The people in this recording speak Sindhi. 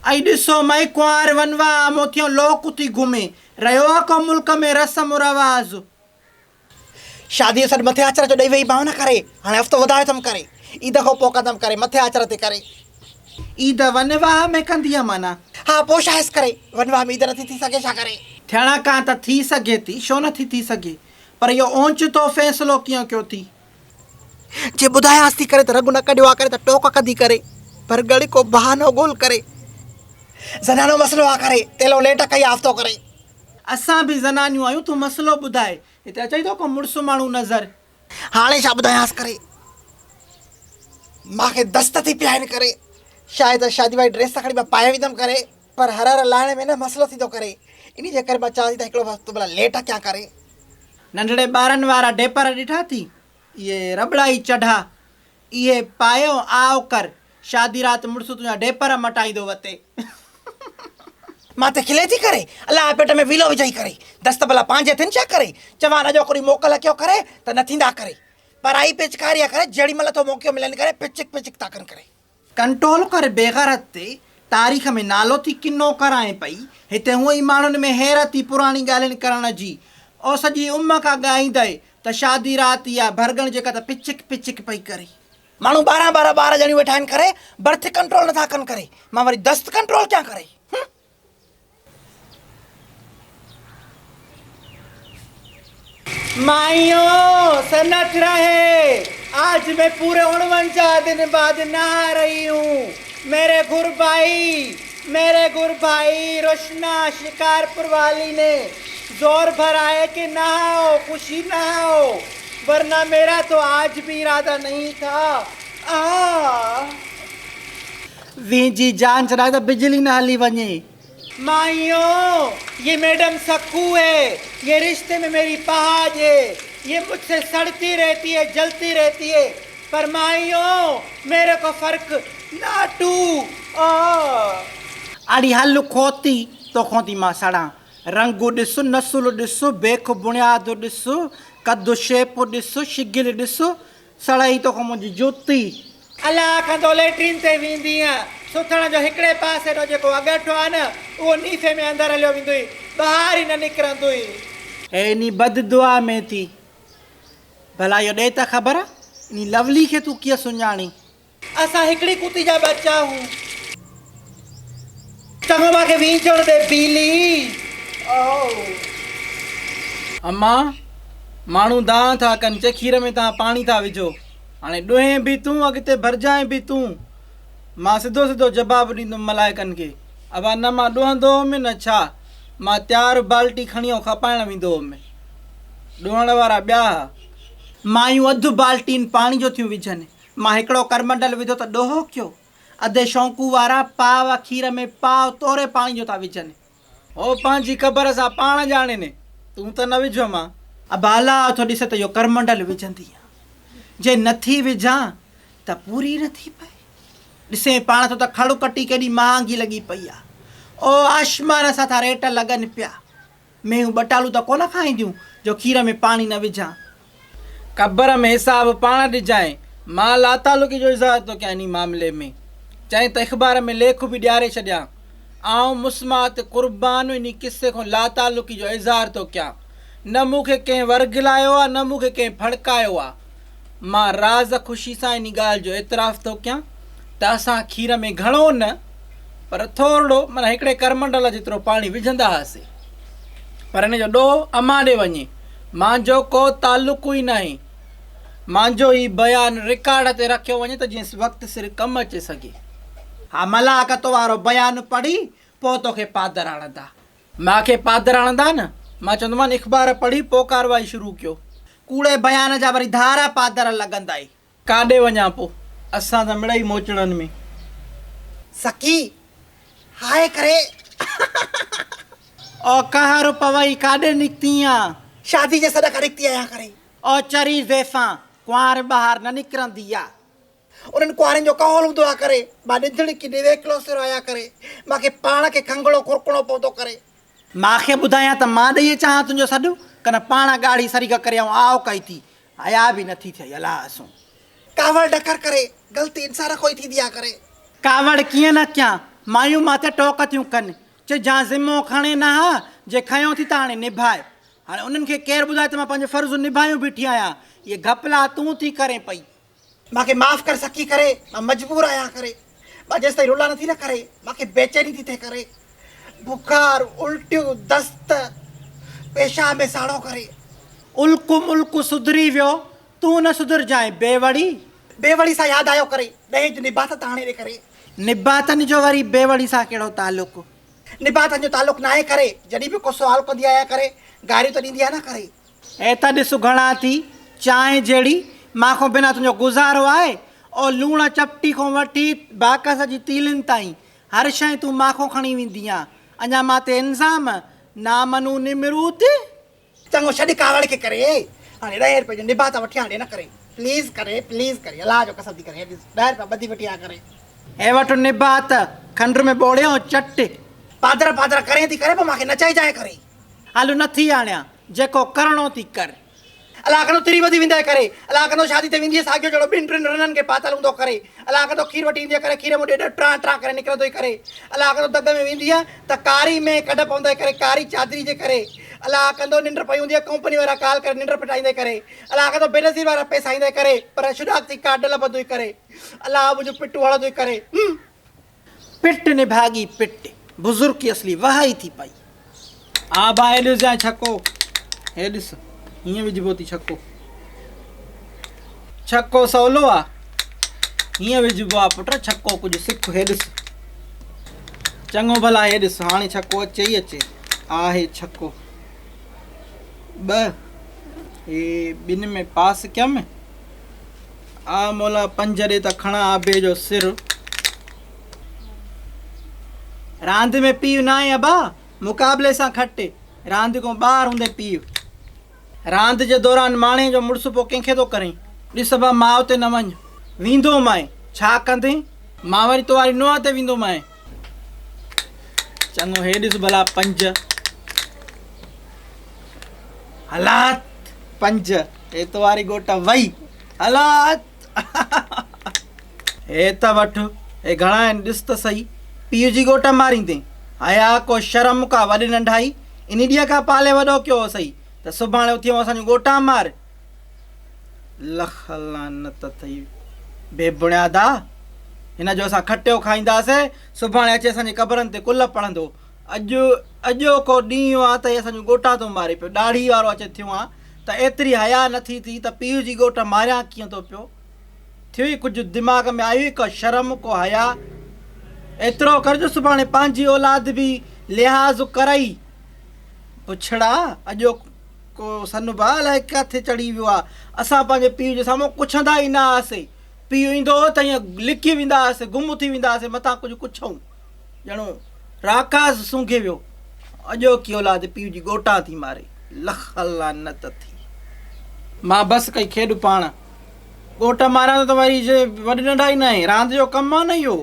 ۽ ڏسو مئي ڪنوار ونواهه موٿيون لوڪ ٿي گهمي، رهيو آ ڪو ملڪ ۾ رسم رواز. شاديء جو سڏ مٿي آچر جو ڏئي ويئي مانء نه ڪري، هاڻي هفتو وڌايو اٿم ڪري، عيد کان پوء ڪندم ڪري، مٿي آچر تي ڪري. عيد ونواهه ۾ ڪندينء معنيٰ؟ ها پوء ڇا هيس ڪري، ونواهه ۾ عيد نٿي ٿي سگهي ڇا ڪري. ٿيڻ کان ته ٿي سگهي ٿي، ڇو نٿي ٿي سگهي، پر اهو اوچتو فيصلو ڪيئن ڪيو ٿي؟ جي ٻڌايانس ٿي ڪري ته رڳ نه ڪڍيو آ ڪري ته ٽوڪ ڪندي ڪري پر ڳڙ ڪو بهانو ڳول ڪري زنانو مسئلو آ ڪري تيلو ليٽ ڪئي آ هفتو ڪري. اسان به زنانيون آهيون تون مسئلو ٻڌاء هتي اچئي ٿو ڪو مڙس ماڻهو نظر. هاڻي ڇا ٻڌايانس ڪري مان کي دست ٿي پيا آهن ڪري شايد شادي واري ڊريس ته کڻي مان پائي ويندم ڪري پر هر هر لاهڻ ۾ نه مسئلو ٿيندو ڪري انهي جي ڪري مان چوان ٿي ته هڪڙو هفتو ڀلا ليٽ ڪيان ڪري. ننڍڙي ٻارن وارا ڊيپر ڏٺا ٿي؟ اهي رٻڙائي چڍا، اهي پايو آء ڪر، شادي رات مڙس تنهنجا ڊيپر مٽائيندو وتي. مان تي کلي ٿي ڪري، الله پيٽ ۾ ويلو وجهئي ڪري، دست ڀلا پنهنجي ٿين ڇا ڪري، چوان اڄوڪو ڏينهن موڪل ڪيو ڪري ته نه ٿيندا ڪري، پرائي پيچڪاري ڪري جهڙي مهل ٿو موقعو ملين ڪري پچڪ پچڪ ٿا ڪن ڪري. ڪنٽرول ڪر بيغيرت تي، تاريخ ۾ نالو ٿي ڪنو ڪرائين پئي، هتي هونء ئي ماڻهن ۾ حيرت ٿي پراڻي ڳالهين ڪرڻ جي، او سڄي ام کا ڳائيندئي ته شادي رات اها ڀرڳڻ جيڪا ته پچڪ پچڪ پئي ڪري. ماڻهو ٻارهن ٻارهن ٻار ڄڻيون ويٺا آهن ڪري برٿ ڪنٽرول نٿا ڪن ڪري مان وري دست ڪنٽرول ڪيان ڪري هم. مائيو سنت رهي آج مين پوري 49 دن بعد نها رهي هون ميري گهر ڀائي ميري گهر ڀائي روشنا شڪارپور والي ني زور ڀرا هي ڪي نهائو خوشي نهائو ورنه ميرا تو آج ڀي اراده نهين ٿا آه. وينجي جان ڇڏائي ته بجلي نه هلي وڃي. مائيو يي ميڊم سکو هي، يي رشتي ۾ ميري پهاڄ هي، يي مجھ سي سڙتي رهتي هي، جلتي رهتي هي، پر مائيو ميري ڪو فرق ناٽو آ. اڙي هل کوتي، توکون ٿي مان سڙان. رنگ ڏس، نسل ڏس، بيک بڻياد ڏس، قد شيپ ڏس، شگل ڏس، سڙئي توکان منهنجي جوتي. الله ڪندو ليٽرين تي ويندينء، سٿڻ جو هڪڙي پاسي ڏو جيڪو اڳٺو آ نه، اهو نيفي ۾ اندر هليو ويندوئي، ٻاهر ئي نه نڪرندوئي. هي انهي بد دعا ۾ ٿي. ڀلا اهو ڏي ته خبر، انهي لولي کي تون ڪيئن سڃاڻين؟ اسان هڪڙي ڪتي جا ٻچا هون. چڱو مان کي وينجهڻ ڏي بيلي. اما، ماڻهو دانهن ٿا ڪن چي کير ۾ توهان پاڻي ٿا وجهو. هاڻي ڏوهين به تون، اڳتي ڀرجانء به تون. مان سڌو سڌو جواب ڏيندم ملائڪن کي. ابا نه مان ڏوهندو هوم نه ڇا. مان تيار بالٽي کڻي ۽ کپائڻ ويندو هوم. ڏوهڻ وارا ٻيا ها. مايون اڌ بالٽين پاڻي جو ٿيون وجهن. مان هڪڙو ڪرمنڊل وڌو ته ڏوهو ڪيو. اڌ شونقو وارا پاء کير ۾ پاء توري پاڻي جو ٿا وجهن. هو پنهنجي قبر سان پاڻ ڄاڻين، تون ته نه وجهه مان. ابا الله ٿو ڏسي ته اهو ڪرمنڊل وجهندي آن. جي نه ٿي وجهان ته پوري نه ٿي پئي. ڏسين پاڻ ٿو ته کڙ ڪٽي ڪيڏي مهانگي لڳي پئي آ. او آشمان سان ٿا ريٽ لڳن پيا. مينهون ٻٽالو ته ڪونه کائينديون جو کير ۾ پاڻي نه وجهان. قبر ۾ حساب پاڻ ڏجانء. مان لاتعلقي جو اظهار ٿو ڪيان انهي معاملي ۾. چئين ته اخبار ۾ ليک به ڏياري ڇڏيان. آئون مسمات قربان انهي قصي کان لاتعلقي جو اظهار ٿو ڪيان. نه مون کي ڪنهن ورغلايو آ نه مون کي ڪنهن ڦڙڪايو آ. مان راز خوشي سان انهي ڳالهه جو اعتراف ٿو ڪيان ته اسان کير ۾ گهڻو نه پر ٿورڙو معنيٰ هڪڙي ڪرمنڊل جيترو پاڻي وجهندا هئاسين. پر ان جو ڏوهه امان ڏي وڃي. مانجو ڪو تعلق ئي ناهي. مانجو هي بيان رڪارڊ تي رکيو وڃي ته جيئن وقت سر ڪم اچي سگهي. ها ملاڪ تو وارو بيان پڙهي پوء توکي پادر هڻندا. مان کي پادر هڻندا نه. مان چوندومان اخبار پڙهي پوء ڪارروائي شروع ڪيو. ڪوڙي بيان جا وري ڌارا پادر لڳندائي. ڪاڏي وڃان پو، اسان ته مڙئي موچڙن ۾. سڪي هاء ڪري. او قهر پوئي ڪاڏي نڪتي آن. شادي جي سڏ کان نڪتي آهيان ڪري. او چري زيفان، ڪنوار ٻاهر نه نڪرندي آ. انهن ڪنوارين جو ڪهول هوندو آ ڪري. مان ڏندڻڪي نويڪلو سر آهيان ڪري. مان کي پاڻ کي کنگهڻو کرڪڻو پوندو ڪري. مان کي ٻڌايان ته مان ڏئي اچان ها تنهنجو سڏ، ڪنه پاڻ ڳاڙهي سريڪ ڪري آئون آء ڪئي ٿي. حياء به نٿي ٿئي الاء اسون. ڪاوڙ ڍڪر ڪري، غلطي انسان کان ئي ٿيندي آ ڪري. ڪاوڙ ڪيئن نه ڪيان، مايون مان تي ٽوڪ ٿيون ڪن. چي جان ذمو کڻي نه ها، جي کنيو ٿي ته هاڻي نڀاء. هاڻي انهن کي ڪير ٻڌائي ته مان پنهنجو فرض نڀايون بيٺي آهيان. اهي گهپلا تون ٿي ڪرين پئي. مان کي معاف ڪر سڪي ڪري، مان مجبور آهيان ڪري. مان جيستائين رلا نٿي نه ڪري، مان کي بيچيني ٿي ٿئي ڪري. بخار، الٽيون، دست، پيشاب ۾ ساڙو ڪري. الڪ ملڪ سڌري ويو، تون نه سڌرجانء بيوڙي. بيوڙي سان ياد آيو ڪري، ڏهين جو نبات ته آڻي ڏي ڪري. نباتن جو وري بيوڙي سان ڪهڙو تعلق؟ نباتن جو تعلق ناهي ڪري، جڏهن به ڪو سوال ڪندي آهيان ڪري، گاريون ته ڏيندي آهي نه ڪري. هي ته ڏس گهڻا ٿي، چانهه جهڙي، مان کان بنا تنهنجو گذارو آهي؟ او لوڻ چپٽي کان وٺي باڪس جي تيلين تائين، هر شيء تون مان کان کڻي ويندي آن. اڃا مان تي الزام؟ نامنو نمرود! چڱو ڇڏ ڪاوڙ کي ڪري هاڻي ڏهين رپئي جو نڀا ته وٺيان ڏي نه ڪري پليز ڪري پليز ڪري الله جو قسم ٿي ڪري هي ڏس ڏهه رپيا ٻڌي وٺي آ ڪري. هي وٺ نڀا ته کنڊ ۾ ٻوڙي ۽ چٽ. پادر پادر ڪرين ٿي ڪري پوء مان کي نچائجانء ڪري. هل نه ٿي آڻيان جيڪو ڪرڻو ٿي ڪر. الله ڪندو تري وڌي ويندء ڪري. الله ڪندو شادي تي ويندينء ساڳيو جهڙو ٻن ٽن رنن کي پاتل هوندو ڪري. الله ڪندو کير وٺي ايندينء ڪري کير مون ڏيڍ ٽران ٽران ڪري نڪرندوئي ڪري. الله ڪندو دڳ ۾ ويندينء ته ڪاري مينهن ڪڍ پوندء ڪري ڪاري چادري جي ڪري. الله ڪندو ننڊ پئي هوندينء ڪمپني وارا ڪال ڪري ننڊ ڦٽائيندء ڪري. الله ڪندو بينظير وارا پئسا ايندء ڪري پر شناختي ڪارڊ نه لڀندوئي ڪري. الله منهنجو پٽ هڻندوئي ڪري. پٽ نڀاڳي پٽ، بزرگي اصلي وهه ئي ٿي پئي. آ ڀاء هي ڏسجانء ڇڪو، هي ڏس، هيئن وجهبو ٿي ڇڪو. ڇڪو سولو آ، هيئن وجهبو آ پٽ ڇڪو، ڪجهه سک، هي ڏس. چڱو ڀلا هي ڏس، هاڻي ڇڪو اچي ئي اچي. آهي ڇڪو. ٻه، هي ٻن ۾ پاس ڪيم. آ مولا پنج ڏي ته کڻان آبي جو سر. راند ۾ پيء ناهي ابا، مقابلي سان کٽ. راند کان ٻاهر هوندي پيء. راند جي دوران ماڻهي جو مڙس پوء ڪنهن کي ٿو ڪرين؟ ڏس ابا ماء تي نه وڃ. ويندومانء. ڇا ڪندين؟ مان وري تو واري نونهن تي ويندومانء. چڱو هي ڏس ڀلا پنج. هلات پنج. هي تو واري ڳوٽ وئي. هلات. هي ته وٺ. هي گهڻا آهن ڏس ته سهي. پيء جي ڳوٽ ماريندين. حياء ڪو شرم ڪا وڏ ننڍائي. انهي ڏينهن کان پالي وڏو ڪيو اٿئي ته سڀاڻي اٿي اسان جون ڳوٽان مار. لک لعنت اٿئي بي بڻيادا. هن جو اسان کٽيو کائينداسين. سڀاڻي اچي اسان جي قبرن تي قل پڙهندو. اڄ اڄوڪو ڏينهن آ ته هي اسان جون ڳوٽان ٿو ماري پيو. ڏاڙهي وارو اچي ٿيو آن ته ايتري حياء نه ٿي ٿي ته پيء جي ڳوٽ ماريان ڪيئن ٿو پيو. ٿيو ئي ڪجهه دماغ ۾ آيو ئي ڪو شرم ڪو حياء. ايترو ڪر جو سڀاڻي پنهنجي اولاد به لحاظ ڪرئي. بڇڙا اڄوڪو سن به الائي ڪاٿي چڙهي ويو آ. اسان پنهنجي پيء جي سامهون ڪڇندا ئي نه هئاسين. پيء ايندو هو ته ائين لڪي ويندا هئاسين، گم ٿي ويندا هئاسين متان ڪجهه ڪڇئون. ڄڻو راڪاس سونگهي ويو. اڄوڪي اولاد پيء جي ڳوٽان ٿي ماري. لک لعنت اٿئي. مان بس ڪئي کيڏ پاڻ. ڳوٽ ماريان ته وري جي وڏ ننڍائي ناهي. راند جو ڪم آ نه اهو.